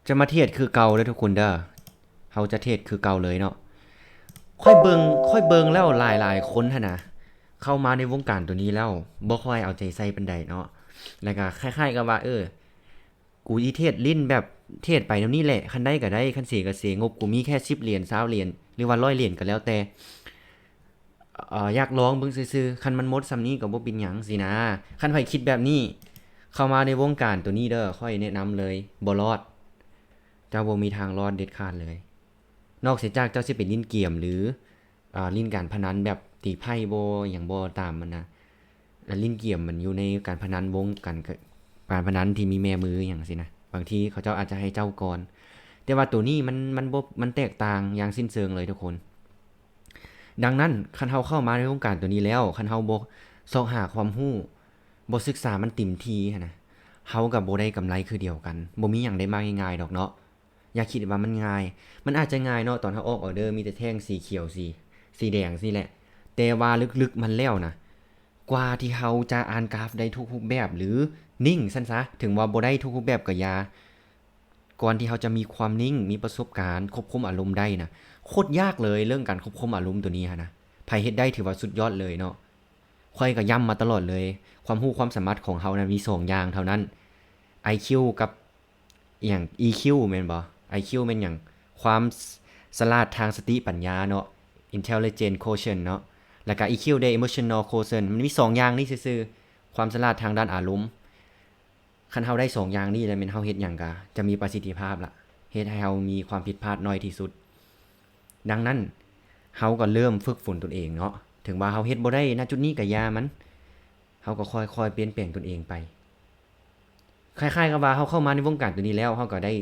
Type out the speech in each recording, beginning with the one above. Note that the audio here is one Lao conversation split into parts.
ຈະມາເທຣດຄືເກົ່າເດີທຸກຄົນເດີ. ເຮົາຈະເທຣດຄືເກົ່າເລີຍເນາະ. ຂ້ອຍເບິ່ງ ຂ້ອຍເບິ່ງແລ້ວຫຼາຍໆຄົນຫັ້ນນະ ເຂົ້າມາໃນວົງການໂຕນີ້ແລ້ວ ບໍ່ຄ່ອຍເອົາໃຈໃສ່ປານໃດເນາະ. ແລ້ວກໍຄ້າຍໆກັບວ່າ ເອີ ກູຊິເທຣດຫຼິ້ນແບບເທຣດໄປແນວນີ້ແຫຼະ ຄັນໄດ້ກໍໄດ້ ຄັນເສກໍເສ. ງົບກູມີແຄ່ສິບຫຼຽນ ຊາວຫຼຽນ ຫຼືວ່າຮ້ອຍຫຼຽນກໍແລ້ວແຕ່ ເອີ ຢາກລອງເບິ່ງຊື່ໆ ຄັນມັນໝົດສ່ຳນີ້ກໍບໍ່ເປັນຫຍັງຊີ້ນະ. ຄັນໃຜຄິດແບບນີ້ ເຂົ້າມາໃນວົງການໂຕນີ້ເດີ ຂ້ອຍແນະນຳເລີຍ ບໍ່ລອດ. ເຈົ້າບໍ່ມີທາງລອດເດັດຂາດເລີຍ ນອກເສຍຈາກເຈົ້າຊິໄປຫຼິ້ນເກມ ຫຼື ອ່າ ຫຼິ້ນການພະນັນແບບຕີໄພ້ບໍ່ ຫຍັງບໍ່ຕາມມັນນະ. ແລ້ວຫຼິ້ນເກມມັນຢູ່ໃນການພະນັນ ວົງການ ການພະນັນທີ່ມີແມ່ມືຫຍັງຊີ້ນະ ບາງທີເຂົາເຈົ້າອາດຈະໃຫ້ເຈົ້າກ່ອນ. ແຕ່ວ່າໂຕນີ້ມັນ ມັນບໍ່ ມັນແຕກຕ່າງຢ່າງສິ້ນເຊີງເລີຍທຸກຄົນ. ດັ່ງນັ້ນ ຄັນເຮົາເຂົ້າມາໃນວົງການໂຕນີ້ແລ້ວ ຄັນເຮົາບໍ່ຊອກຫາຄວາມຮູ້ ບໍ່ສຶກສາມັນເຕັມທີ່ຫັ້ນນະ ເຮົາກໍບໍ່ໄດ້ກຳໄລຄືດຽວກັນ. ບໍ່ມີຫຍັງໄດ້ມາງ່າຍໆດອກເນາະ. ຢ່າຄິດວ່າມັນງ່າຍ. ມັນອາດຈະງ່າຍເນາະ ຕອນເຮົາອອກອອເດີມີແຕ່ແທ່ງສີຂຽວ ສີ ສີແດງຊີ້ແຫຼະ ແຕ່ວ່າເລິກໆມັນແລ້ວນະ ກວ່າທີ່ເຮົາຈະອ່ານກຣາຟໄດ້ທຸກຮູບແບບ ຫຼື ນິ່ງຊັ້ນຊະ ເຖິງວ່າບໍ່ໄດ້ທຸກຮູບແບບກໍຢ່າ ກ່ອນທີ່ເຮົາຈະມີຄວາມນິ່ງ ມີປະສົບການຄວບຄຸມອາລົມໄດ້ນະ ໂຄດຍາກເລີຍເລື່ອງການຄວບຄຸມອາລົມໂຕນີ້ຫັ້ນນະ. ໃຜເຮັດໄດ້ຖືວ່າສຸດຍອດເລີຍເນາະ. ຂ້ອຍກໍຢ້ຳມາຕະຫຼອດເລີຍ ຄວາມຮູ້ຄວາມສາມາດຂອງເຮົານັ້ນມີສອງຢ່າງເທົ່ານັ້ນ ໄອຄິວ ກັບ ອີ່ຫຍັງ ອີຄິວ ແມ່ນບໍ່? ໄອຄິວ ແມ່ນຫຍັງ? ຄວາມສະ ສະຫຼາດທາງສະຕິປັນຍາເນາະ intelligence quotient ເນາະ ແລ້ວກະ ອີຄິວ ເດ້ emotional quotient ມັນມີສອງຢ່າງນີ້ຊື່ໆ ຄວາມສະຫຼາດທາງດ້ານອາລົມ. ຄັນເຮົາໄດ້ສອງຢ່າງນີ້ແລ້ວ ແມ່ນເຮົາເຮັດຫຍັງກະຈະມີປະສິດທິພາບລະ ເຮັດໃຫ້ເຮົາມີຄວາມຜິດພາດໜ້ອຍທີ່ສຸດ. ດັ່ງນັ້ນ ເຮົາກໍເລີ່ມຝຶກຝົນຕົນເອງເນາະ ເຖິງວ່າເຮົາເຮັດບໍ່ໄດ້ ນະ ຈຸດນີ້ກະຢ່າມັນ ເຮົາກໍຄ່ອຍໆປ່ຽນແປງຕົນເອງໄປ. ຄ້າຍໆກັບວ່າເຮົາເຂົ້າມາໃນວົງການໂຕນີ້ແລ້ວ ເຮົາກໍໄດ້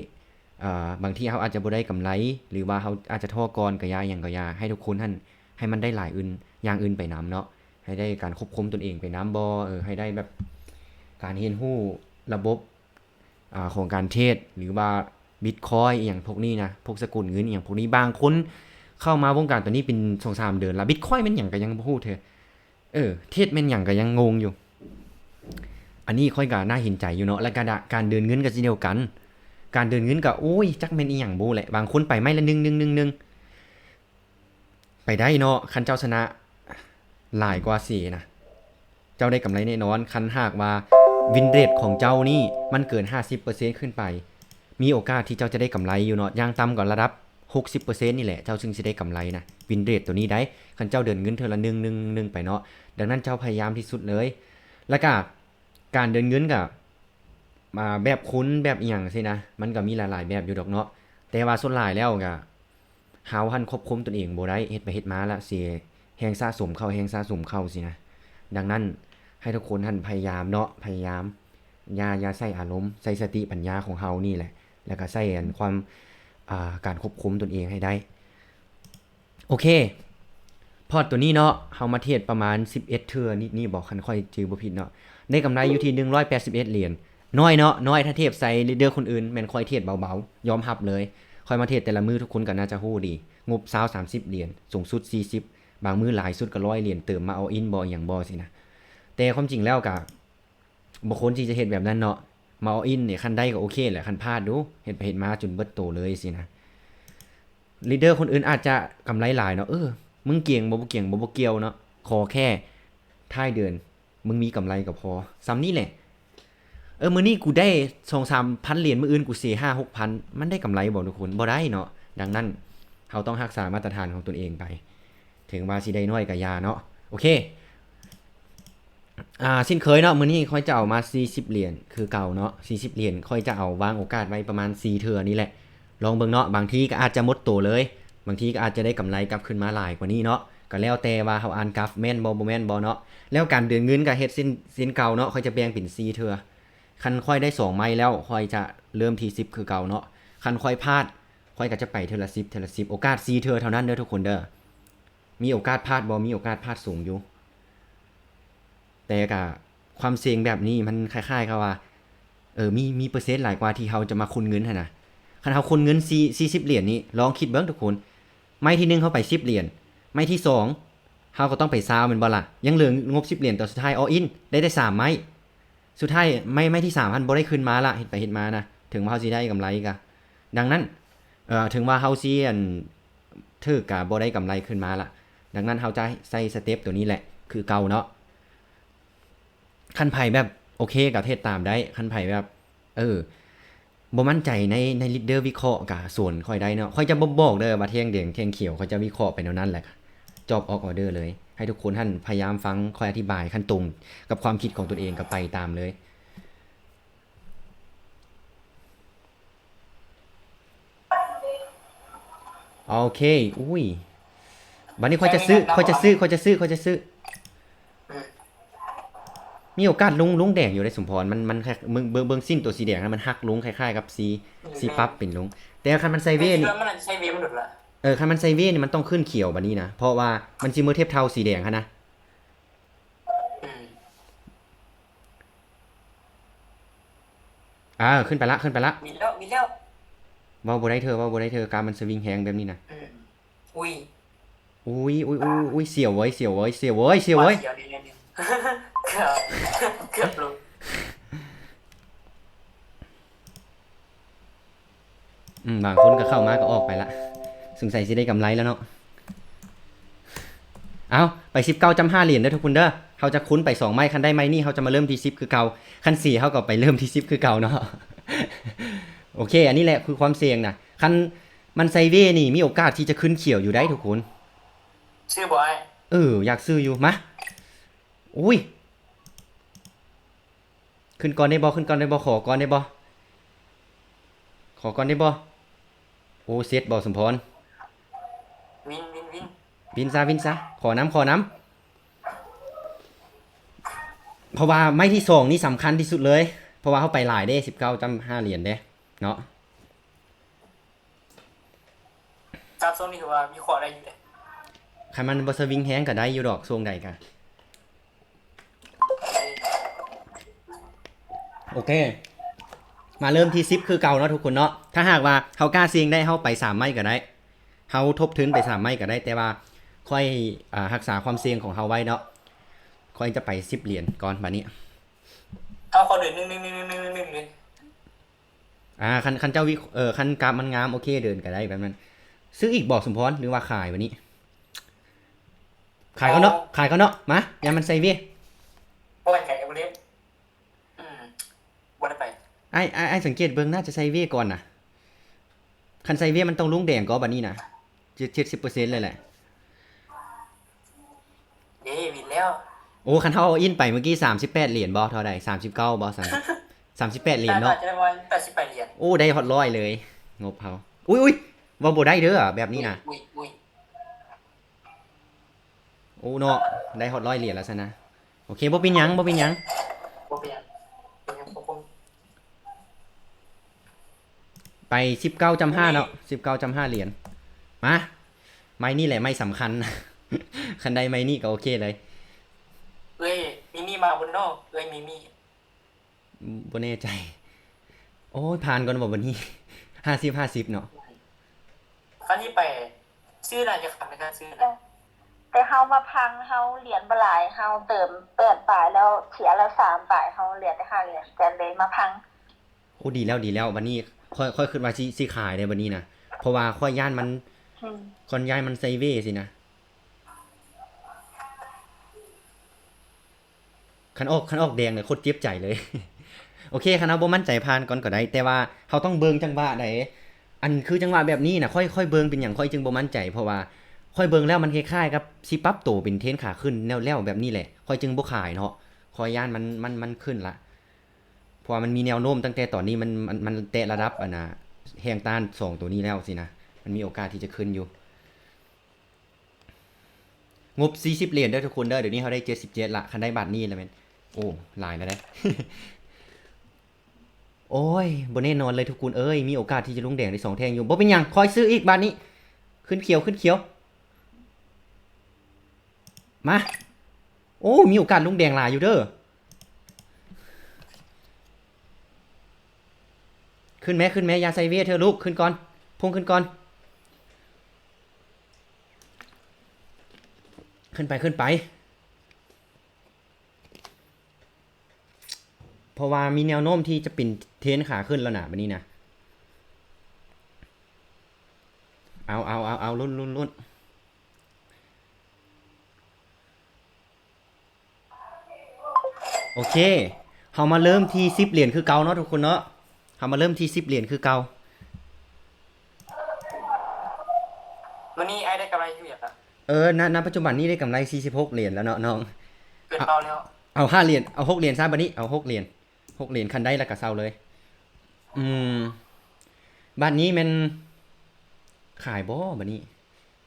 ເອີ ບາງທີເຮົາອາດຈະບໍ່ໄດ້ກຳໄລ ຫຼືວ່າເຮົາອາດຈະທໍ້ກ່ອນກໍຢ່າ ຫຍັງກໍຢ່າ ໃຫ້ທຸກຄົນຫັ້ນ ໃຫ້ມັນໄດ້ຫຼາຍອື່ນ ຢ່າງອື່ນໄປນຳເນາະ ໃຫ້ໄດ້ການຄວບຄຸມຕົນເອງໄປນຳບໍ ເອີ ໃຫ້ໄດ້ແບບການຮຽນຮູ້ລະບົບ ອາ ຂອງການເທຣດ ຫຼືວ່າບິດຄອຍ ອີ່ຫຍັງພວກນີ້ນະ ພວກສະກຸນເງິນ ອີ່ຫຍັງພວກນີ້. ບາງຄົນເຂົ້າມາວົງການໂຕນີ້ເປັນສອງສາມເດືອນລະ ບິດຄອຍແມ່ນຫຍັງກໍຍັງບໍ່ຮູ້ເທື່ອ ເອີ ເທດແມ່ນຫຍັງກໍຍັງງົງຢູ່. ອັນນີ້ຂ້ອຍກໍໜ້າເຫັນໃຈຢູ່ເນາະ. ແລ້ວກະ ການເດີນເງິນກໍເຊັ່ນດຽວກັນ ການເດີນເງິນກໍ ໂອ້ຍ ຈັກແມ່ນອີ່ຫຍັງບໍ່ແຫຼະ. ບາງຄົນໄປໄມ້ລະໜຶ່ງ ໜຶ່ງ ໜຶ່ງ ໜຶ່ງ ໄປໄດ້ເນາະ. ຄັນເຈົ້າຊະນະຫຼາຍກວ່າເສນະ ເຈົ້າໄດ້ກຳໄລແນ່ນອນ. ຄັນຫາກວ່າວິນເຣດຂອງເຈົ້ານີ້ມັນເກີນຫ້າສິບເປີເຊັນຂຶ້ນໄປ ມີໂອກາດທີ່ເຈົ້າຈະໄດ້ກຳໄລຢູ່ເນາະ. ຢ່າງຕ່ຳກໍລະດັບຫົກສິບເປີເຊັນນີ້ແຫຼະ ເຈົ້າຈຶ່ງຊິໄດ້ກຳໄລນະ ວິນເຣດໂຕນີ້ໄດ໋ ຄັນເຈົ້າເດີນເງິນເທື່ອລະໜຶ່ງ ໜຶ່ງ ໜຶ່ງໄປເນາະ. ດັ່ງນັ້ນເຈົ້າພະຍາຍາມທີ່ສຸດເລີຍ. ແລ້ວກະການເດີນເງິນກະ ອ່າ ແບບຄຸນ ແບບອີ່ຫຍັງຊີ້ນະ ມັນກະມີຫຼາຍໆແບບຢູ່ດອກເນາະ ແຕ່ວ່າສ່ວນຫຼາຍແລ້ວກະ ເຮົາຫັ້ນຄວບຄຸມຕົນເອງບໍ່ໄດ້ ເຮັດໄປເຮັດມາລະເສຍແຮງສະສົມເຂົ້າ ແຮງສະສົມເຂົ້າຊີ້ນະ. ດັ່ງນັ້ນ ໃຫ້ທຸກຄົນຫັ້ນພະຍາຍາມເນາະ ພະຍາຍາມ ຢ່າ ຢ່າໃຊ້ອາລົມ ໃຊ້ສະຕິປັນຍາຂອງເຮົານີ້ແຫຼະ ແລ້ວກະໃຊ້ອັນຄວາມ ອ່າ ການຄວບຄຸມຕົນເອງໃຫ້ໄດ້. ໂອເຄ ພອດໂຕນີ້ເນາະ ເຮົາມາເທດປະມານສິບເອັດເທື່ອນີ້ ນີ້ບໍ ຄັນຂ້ອຍຈື່ບໍ່ຜິດເນາະ ໄດ້ກຳໄລຢູ່ທີ່ໜຶ່ງຮ້ອຍແປດສິບເອັດຫຼຽນ. ນ້ອຍເນາະ ນ້ອຍ ຖ້າທຽບໃສ່ເທຣດເດີຄົນອື່ນ ແມ່ນຂ້ອຍເທດເບົາໆ ຍອມຮັບເລີຍ. ຂ້ອຍມາເທດແຕ່ລະມື້ ທຸກຄົນກໍໜ້າຈະຮູ້ດີ ງົບຊາວ ສາມສິບຫຼຽນ ສູງສຸດສີ່ສິບ ບາງມື້ຫຼາຍສຸດກໍຮ້ອຍຫຼຽນ ເຕີມມາ all in ບໍ ອີ່ຫຍັງບໍຊີ້ນະ. ແຕ່ຄວາມຈິງແລ້ວກະ ບໍ່ຄວນທີ່ຈະເຮັດແບບນັ້ນເນາະ. ມາ all in ນີ້ ຄັນໄດ້ກໍໂອເຄແຫຼະ ຄັນພາດດູ ເຮັດໄປເຮັດມາຈົນເບິດໂຕເລີຍຊີ້ນະ. ເທຣດເດີຄົນອື່ນອາດຈະກຳໄລຫຼາຍເນາະ ເອີ ມຶງເກັ່ງບໍ່ ບໍ່ເກັ່ງບໍ່ ບໍ່ກ່ຽວເນາະ ຂໍແຄ່ທ້າຍເດືອນ ມຶງມີກຳໄລກໍພໍ ສ່ຳນີ້ແຫຼະ. ເອີ ມື້ນີ້ກູໄດ້ສອງສາມພັນຫຼຽນ ມື້ອື່ນກູເສຍຫ້າຫົກພັນ ມັນໄດ້ກຳໄລບໍ່ທຸກຄົນ? ບໍ່ໄດ້ເນາະ. ດັ່ງນັ້ນ ເຮົາຕ້ອງຮັກສາມາດຕະຖານຂອງຕົນເອງໄປ ເຖິງວ່າຊິໄດ້ໜ້ອຍກໍຢ່າເນາະ. ໂອເຄ ອ່າ ເຊັ່ນເຄີຍເນາະ ມື້ນີ້ຂ້ອຍຈະເອົາມາສີ່ສິບຫຼຽນຄືເກົ່າເນາະ. ສີ່ສິບຫຼຽນ ຂ້ອຍຈະເອົາວາງໂອກາດໄວ້ປະມານສີ່ເທື່ອນີ້ແຫຼະ ລອງເບິ່ງເນາະ. ບາງທີກໍອາດຈະໝົດໂຕເລີຍ ບາງທີກໍອາດຈະໄດ້ກຳໄລກັບຄືນມາຫຼາຍກວ່ານີ້ເນາະ ກໍແລ້ວແຕ່ວ່າເຮົາອ່ານກຣາຟແມ່ນບໍ່ ບໍ່ແມ່ນບໍ່ເນາະ. ແລ້ວການເດີນເງິນກໍເຮັດເຊັ່ນ ເຊັ່ນເກົ່າເນາະ ຂ້ອຍຈະແບ່ງເປັນສີ່ເທື່ອ. ຄັນຂ້ອຍໄດ້ສອງໄມ້ແລ້ວ ຂ້ອຍຈະເລີ່ມທີ່ສິບຄືເກົ່າເນາະ. ຄັນຂ້ອຍພາດ ຂ້ອຍກໍຈະໄປເທື່ອລະສິບ ເທື່ອລະສິບ ໂອກາດສີ່ເທື່ອເທົ່ານັ້ນເດີທຸກຄົນເດີ. ມີໂອກາດພາດບໍ່? ມີໂອກາດພາດສູງຢູ່ ແຕ່ກະຄວາມສ່ຽງແບບນີ້ມັນຄ້າຍໆກັບວ່າ ເອີ ມີ ມີເປີເຊັນຫຼາຍກວ່າທີ່ເຮົາຈະມາຄູນເງິນຫັ້ນນະ. ຄັນເຮົາຄູນເງິນສີ່ ສີ່ສິບຫຼຽນນີ້ ລອງຄິດເບິ່ງທຸກຄົນ ໄມ້ທີໜຶ່ງເຮົາໄປສິບຫຼຽນ ໄມ້ທີສອງເຮົາກໍຕ້ອງໄປຊາວແມ່ນບໍ່ລະ? ຍັງເຫຼືອງົບສິບຫຼຽນ ຕອນສຸດທ້າຍ all in ໄດ້ ໄດ້ສາມໄມ້ ສຸດທ້າຍໄມ້ ໄມ້ທີສາມຫັ້ນບໍ່ໄດ້ຄືນມາລະ ເຮັດໄປເຮັດມານະ ເຖິງວ່າເຮົາຊິໄດ້ກຳໄລກະ ດັ່ງນັ້ນ ເອີ ເຖິງວ່າເຮົາຊິ ອັນ ຖືກກະບໍ່ໄດ້ກຳໄລຂຶ້ນມາລະ. ດັ່ງນັ້ນເຮົາຈະໃສ່ສະເຕັບໂຕນີ້ແຫຼະຄືເກົ່າເນາະ. ຄັນໃຜແບບໂອເຄກະເຮັດຕາມໄດ້. ຄັນໃຜແບບ ເອີ ບໍ່ໝັ້ນໃຈໃນ ໃນ leader ວິເຄາະກະສວນຂ້ອຍໄດ້ເນາະ. ຂ້ອຍຈະບໍ່ບອກເດີວ່າແທ່ງແດງແທ່ງຂຽວ, ຂ້ອຍຈະວິເຄາະໄປແນວນັ້ນແຫຼະ. ຈອບອອກອອເດີເລີຍ. ໃຫ້ທຸກຄົນຫັ້ນພະຍາຍາມຟັງຂ້ອຍອະທິບາຍຄັນຕົງກັບຄວາມຄິດຂອງຕົນເອງ ກະໄປຕາມເລີຍ. ໂອເຄ. ອຸ້ຍ ບາດນີ້ຂ້ອຍຈະຊື້ ຂ້ອຍຈະຊື້ ຂ້ອຍຈະຊື້ ຂ້ອຍຈະຊື້. ມີໂອກາດລົງ ລົງແດງຢູ່ເດ້ສົມພອນ. ມັນ ມັນ ເບິ່ງ ເບິ່ງ ເບິ່ງຊິ້ນໂຕສີແດງນະ ມັນຫັກລົງຄ້າຍໆກັບສີ ສີປັບເປັນລົງ. ແຕ່ຄັນມັນໄຊເວນີ້ ເອີ ຄັນມັນໄຊເວນີ້ມັນຕ້ອງຂຶ້ນຂຽວບາດນີ້ນະ ເພາະວ່າມັນຊິເໝິດທຽບເທົ່າສີແດງຫັ້ນນະ. ອືມ ອ່າ ຂຶ້ນໄປລະ ຂຶ້ນໄປລະ. ມີແລ້ວ ມີແລ້ວ. ເວົ້າບໍ່ໄດ້ເທື່ອ ເວົ້າບໍ່ໄດ້ເທື່ອ ກາບມັນສະວິງແຮງແບບນີ້ນະ. ອືມ ອຸ້ຍ ອຸ້ຍ ອຸ້ຍ ອຸ້ຍ ອຸ້ຍ ສຽວເວີຍ ສຽວເວີຍ ສຽວເວີຍ ສຽວເວີຍ. ເກືອບ ເກືອບລົງ. ອືມ ບາງຄົນກໍເຂົ້າມາກໍອອກໄປລະ ສົງໄສຊິໄດ້ກຳໄລແລ້ວເນາະ. ເອົາ ໄປສິບເກົ້າຈຸດຫ້າຫຼຽນເດີທຸກຄົນເດີ. ເຮົາຈະຄູນໄປສອງໄມ້ ຄັນໄດ້ໄມ້ນີ້ເຮົາຈະມາເລີ່ມທີ່ສິບຄືເກົ່າ ຄັນເສຍເຮົາກໍໄປເລີ່ມທີ່ສິບຄືເກົ່າເນາະ. ໂອເຄ ອັນນີ້ແຫຼະຄືຄວາມສ່ຽງນະ. ຄັນມັນໄຊເວນີ້ມີໂອກາດທີ່ຈະຂຶ້ນຂຽວຢູ່ໄດ໋ທຸກຄົນ. ຊື້ບໍ່ອ້າຍ? ເອີ ຢາກຊື້ຢູ່. ມາ ອຸ້ຍ ຂຶ້ນກ່ອນໄດ້ບໍ່? ຂຶ້ນກ່ອນໄດ້ບໍ່? ຂໍກ່ອນໄດ້ບໍ່? ຂໍກ່ອນໄດ້ບໍ່? ໂອ້ ເຊັດບໍ່ສົມພອນ? ວິນ ວິນ ວິນ ວິນຊະ ວິນຊະ. ຂໍນຳ ຂໍນຳ. ເພາະວ່າໄມ້ທີສອງນີ້ສຳຄັນທີ່ສຸດເລີຍ ເພາະວ່າເຮົາໄປຫຼາຍເດ້ ສິບເກົ້າຈຸດຫ້າຫຼຽນເດ້ເນາະ. ຈັບຊ່ວງນີ້ຖືວ່າວິເຄາະໄດ້ຢູ່ເດ້. ຄັນມັນບໍ່ສະວິງແຮງກໍໄດ້ຢູ່ດອກ ຊ່ວງໃດກະ ໂອເຄ ມາເລີ່ມທີ່ສິບຄືເກົ່າເນາະທຸກຄົນເນາະ. ຖ້າຫາກວ່າເຮົາກ້າສ່ຽງໄດ້ ເຮົາໄປສາມໄມ້ກໍໄດ້ ເຮົາທົບທຶນໄປສາມໄມ້ກໍໄດ້ ແຕ່ວ່າຂ້ອຍ ອ່າ ຮັກສາຄວາມສ່ຽງຂອງເຮົາໄວ້ເນາະ. ຂ້ອຍຈະໄປສິບຫຼຽນກ່ອນບາດນີ້. ເອົາ ຂໍເດີນໜຶ່ງ ໜຶ່ງ ໜຶ່ງ ໜຶ່ງ ໜຶ່ງ ໜຶ່ງ ໜຶ່ງ. ອ່າ ຄັນ ຄັນເຈົ້າວິ ເອີ ຄັນກາບມັນງາມ ໂອເຄ ເດີນກໍໄດ້ແບບນັ້ນ. ຊື້ອີກບໍ່ສົມພອນ ຫຼືວ່າຂາຍບາດນີ້? ຂາຍກ່ອນເນາະ ເອົາ ຂາຍກ່ອນເນາະ. ມາ ຢ່າມັນໄຊເວ. ບໍ່ໄດ້ຂາຍ ບໍ່ໄດ້ ອືມ ບໍ່ໄດ້ໄປ. ອ້າຍ ອ້າຍ ອ້າຍສັງເກດເບິ່ງ ໜ້າຈະໄຊເວກ່ອນນະ. ຄັນໄຊເວມັນຕ້ອງລົງແດງກໍບາດນີ້ນະ ເຈັດ ເຈັດສິບເປີເຊັນເລີຍແຫຼະ. ເດ້ ວິນແລ້ວ. ໂອ້ ຄັນເຮົາເອົາອິນໄປມື້ກີ້ ສາມສິບແປດຫຼຽນບໍ່? ເທົ່າໃດ? ສາມສິບເກົ້າບໍ່? ສາມສິບ ສາມສິບແປດຫຼຽນເນາະ. ຈະໄດ້ປະມານແປດສິບແປດຫຼຽນ. ໂອ້ ໄດ້ຮອດຮ້ອຍເລີຍ ງົບເຮົາ. ອຸ້ຍ ອຸ້ຍ ເວົ້າບໍ່ໄດ້ເດີແບບນີ້ນະ. ອຸ້ຍ ອຸ້ຍ ອຸ້ຍ. ໂອ້ເນາະ ໄດ້ຮອດຮ້ອຍຫຼຽນແລ້ວຊັ້ນນະ. ໂອເຄ ບໍ່ເປັນຫຍັງ ບໍ່ເປັນຫຍັງ ບໍ່ເປັນຫຍັງ ບໍ່ເປັນຫຍັງ. ໄປສິບເກົ້າຈຸດຫ້າເນາະ ສິບເກົ້າຈຸດຫ້າຫຼຽນ. ມາ ໄມ້ນີ້ແຫຼະໄມ້ສຳຄັນ ຄັນໄດ້ໄມ້ນີ້ກໍໂອເຄເລີຍ. ເອີຍ ມີມີມາບໍ່ເນາະ? ເອີຍ ມີມີ. ບໍ່ແນ່ໃຈ. ໂອ້ຍ ຜ່ານກ່ອນບໍ່ບັດນີ້? ຫ້າສິບ ຫ້າສິບເນາະ. ຄັນທີ່ໄປ ຊື້ນະ ຢ່າຂັບໃນການຊື້ນະ. ແຕ່ເຮົາມາພັງ ເຮົາຫຼຽນບໍ່ຫຼາຍ ເຮົາເຕີມແປດປາຍ ແລ້ວເສຍລະສາມປາຍ ເຮົາເຫຼືອແຕ່ຫ້າຫຼຽນ ກໍເລີຍມາພັງ. ໂອ້ ດີແລ້ວ ດີແລ້ວ. ບັດນີ້ຂ້ອຍ ຂ້ອຍຄິດວ່າຊິ ຊິຂາຍເດ້ບັດນີ້ນະ ເພາະວ່າຂ້ອຍຢ້ານມັນ ອືມ ຂ້ອຍຢ້ານມັນໄຊເວຊີ້ນະ. ຄັນອອກ ຄັນອອກແດງນີ້ໂຄດເຈັບໃຈເລີຍ. ໂອເຄ ຄັນເຮົາບໍ່ໝັ້ນໃຈຜ່ານກ່ອນກໍໄດ້ ແຕ່ວ່າເຮົາຕ້ອງເບິ່ງຈັງຫວະໃດ. ອັນຄືຈັງຫວະແບບນີ້ນະ ຂ້ອຍ ຂ້ອຍເບິ່ງເປັນຫຍັງຂ້ອຍຈຶ່ງບໍ່ໝັ້ນໃຈ ເພາະວ່າຂ້ອຍເບິ່ງແລ້ວມັນຄ້າຍໆກັບຊິປັບໂຕເປັນເທຣນຂາຂຶ້ນແລ້ວໆແບບນີ້ແຫຼະ ຂ້ອຍຈຶ່ງບໍ່ຂາຍເນາະ. ຂ້ອຍຢ້ານມັນ ມັນ ມັນຂຶ້ນລະ ເພາະວ່າມັນມີແນວໂນ້ມຕັ້ງແຕ່ຕອນນີ້ ມັນ ມັນ ມັນແຕະລະດັບ ອັນນ່າ ແຮງຕ້ານສອງໂຕນີ້ແລ້ວຊີ້ນະ ມັນມີໂອກາດທີ່ຈະຂຶ້ນຢູ່. ງົບສີ່ສິບຫຼຽນເດີທຸກຄົນເດີ. ດຽວນີ້ເຮົາໄດ້ເຈັດສິບເຈັດລະ ຄັນໄດ້ບາດນີ້ລະແມ່ນ ໂອ້ ຫຼາຍລະເດ້. ໂອ້ຍ ບໍ່ແນ່ນອນເລີຍທຸກຄົນເອີຍ ມີໂອກາດທີ່ຈະລົງແດງໄດ້ສອງແທ່ງຢູ່. ບໍ່ເປັນຫຍັງ ຄອຍຊື້ອີກບາດນີ້. ຂຶ້ນຂຽວ ຂຶ້ນຂຽວ ມາ. ໂອ້ ມີໂອກາດລົງແດງຫຼາຍຢູ່ເດີ. ຂຶ້ນແມ້ ຂຶ້ນແມ້ ຢ່າໄຊເວເທື່ອລູກ ຂຶ້ນກ່ອນ ພຸ່ງຂຶ້ນກ່ອນ. ຂຶ້ນໄປ ຂຶ້ນໄປ ເພາະວ່າມີແນວໂນ້ມທີ່ຈະເປັນເທຣນຂາຂຶ້ນແລ້ວນະ ບາດນີ້ນະ. ເອົາ ເອົາ ເອົາ ເອົາ ລຸ້ນ ລຸ້ນ ລຸ້ນ. ໂອເຄ ເຮົາມາເລີ່ມທີ່ສິບຫຼຽນຄືເກົ່າເນາະທຸກຄົນເນາະ. ເຮົາມາເລີ່ມທີ່ສິບຫຼຽນຄືເກົ່າ. ມື້ນີ້ອ້າຍໄດ້ກຳໄລຈັກຫຼຽນລະ? ເອີ ນະ ນະປັດຈຸບັນນີ້ໄດ້ກຳໄລສີ່ສິບຫົກຫຼຽນແລ້ວເນາະນ້ອງ. ເກີນເປົ້າແລ້ວ. ເອົາຫ້າຫຼຽນ ເອົາຫົກຫຼຽນຊະ ບາດນີ້ເອົາຫົກຫຼຽນ. ຫົກຫຼຽນ ຄັນໄດ້ແລ້ວກໍເຊົາເລີຍ. ອືມ ບາດນີ້ແມ່ນຂາຍບໍ່ບາດນີ້?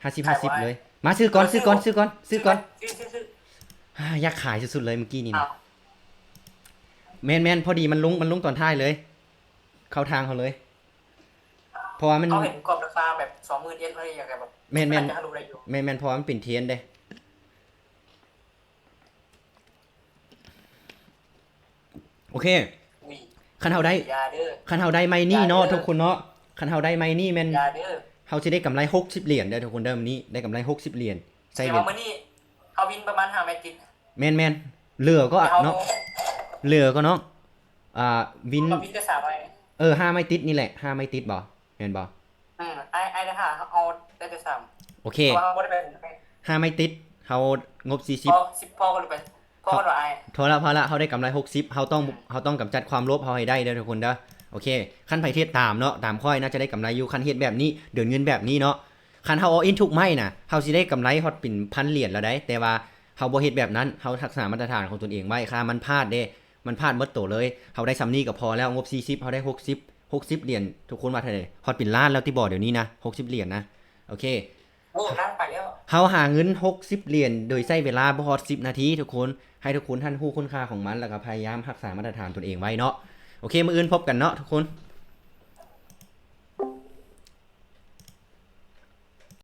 ຫ້າສິບ ຫ້າສິບເລີຍ. ມາຊື້ກ່ອນ ເອີ ຊື້ກ່ອນ ຊື້ກ່ອນ ຊື້ກ່ອນ ຊື້ ຊື້ ຊື້ ຊື້. ອາ ຢາກຂາຍສຸດໆເລີຍມື້ກີ້ນີ້ນະ. ແມ່ນໆ ພໍດີມັນລົງ ມັນລົງຕອນທ້າຍເລີຍ ເຂົ້າທາງເຮົາເລີຍ ເພາະວ່າມັນ ເຮົາເຫັນກອບລາຄາແບບສອງໝື່ນເອັດເລີຍ ຢາກແບບ ແມ່ນໆ ອາດຈະທະລຸໄດ້ຢູ່. ແມ່ນໆ ເພາະວ່າມັນເປັນເທຣນເດ້. ໂອເຄ ອຸ້ຍ ຄັນເຮົາໄດ້ ຢ່າເດີ ຄັນເຮົາໄດ້ໄມ້ນີ້ເນາະ ຢ່າເດີ ທຸກຄົນເນາະ ຄັນເຮົາໄດ້ໄມ້ນີ້ແມ່ນ ຢ່າເດີ ເຮົາຊິໄດ້ກຳໄລຫົກສິບຫຼຽນເດີທຸກຄົນເດີ. ມື້ນີ້ໄດ້ກຳໄລຫົກສິບຫຼຽນ ໃສ່ ແຕ່ວ່າມື້ນີ້ເຮົາວິນປະມານຫ້າໄມ້ຕິດ. ແມ່ນໆ ເຫຼືອກໍເນາະ ເຮົາ ເຫຼືອກໍເນາະ ອ່າ ວິນ ເຮົາວິນແຕ່ສາມໄມ້. ເອີ ຫ້າໄມ້ຕິດນີ້ແຫຼະ ຫ້າໄມ້ຕິດບໍ່ ແມ່ນບໍ່? ອືມ ອ້າຍ ອ້າຍໄດ້ຫ້າ ເຮົາໄດ້ແຕ່ສາມ. ໂອເຄ ເພາະວ່າເຮົາບໍ່ໄດ້ໄປ ຫ້າໄມ້ຕິດ ເຮົາງົບສີ່ສິບ ພໍ ສິບພໍກັນໄປ ພໍກັນວ່າອ້າຍ. ພໍລະ ພໍລະ ເຮົາໄດ້ກຳໄລຫົກສິບ ເຮົາຕ້ອງ ອືມ ເຮົາຕ້ອງກຳຈັດຄວາມໂລບເຮົາໃຫ້ໄດ້ເດີທຸກຄົນເດີ. ໂອເຄ ຄັນໃຜເຮັດຕາມເນາະ ຕາມຂ້ອຍໜ້າຈະໄດ້ກຳໄລຢູ່ ຄັນເຮັດແບບນີ້ ເດີນເງິນແບບນີ້ເນາະ. ຄັນເຮົາ all in ທຸກໄມ້ນະ ເຮົາຊິໄດ້ກຳໄລຮອດເປັນພັນຫຼຽນແລ້ວໃດ໋ ແຕ່ວ່າເຮົາບໍ່ເຮັດແບບນັ້ນ ເຮົາຮັກສາມາດຕະຖານຂອງຕົນເອງໄວ້ ຄ່າມັນພາດເດ້ ມັນພາດໝົດໂຕເລີຍ. ເຮົາໄດ້ສ່ຳນີ້ກໍພໍແລ້ວ ງົບສີ່ສິບ ເຮົາໄດ້ຫົກສິບ ຫົກສິບຫຼຽນ ທຸກຄົນວ່າເທົ່າໃດ? ຮອດເປັນລ້ານແລ້ວຕິບໍ ດຽວນີ້ນະ ຫົກສິບຫຼຽນນະ. ໂອເຄ ໂອ້ ລ້ານປາຍແລ້ວ. ເຮົາຫາເງິນຫົກສິບຫຼຽນ ໂດຍໃຊ້ເວລາບໍ່ຮອດສິບນາທີທຸກຄົນ. ໃຫ້ທຸກຄົນທ່ານຮູ້ຄຸນຄ່າຂອງມັນ ແລ້ວກໍພະຍາຍາມຮັກສາມາດຕະຖານຕົນເອງໄວ້ເນາະ. ໂອເຄ ມື້ອື່ນພົບກັນເນາະທຸກຄົນ.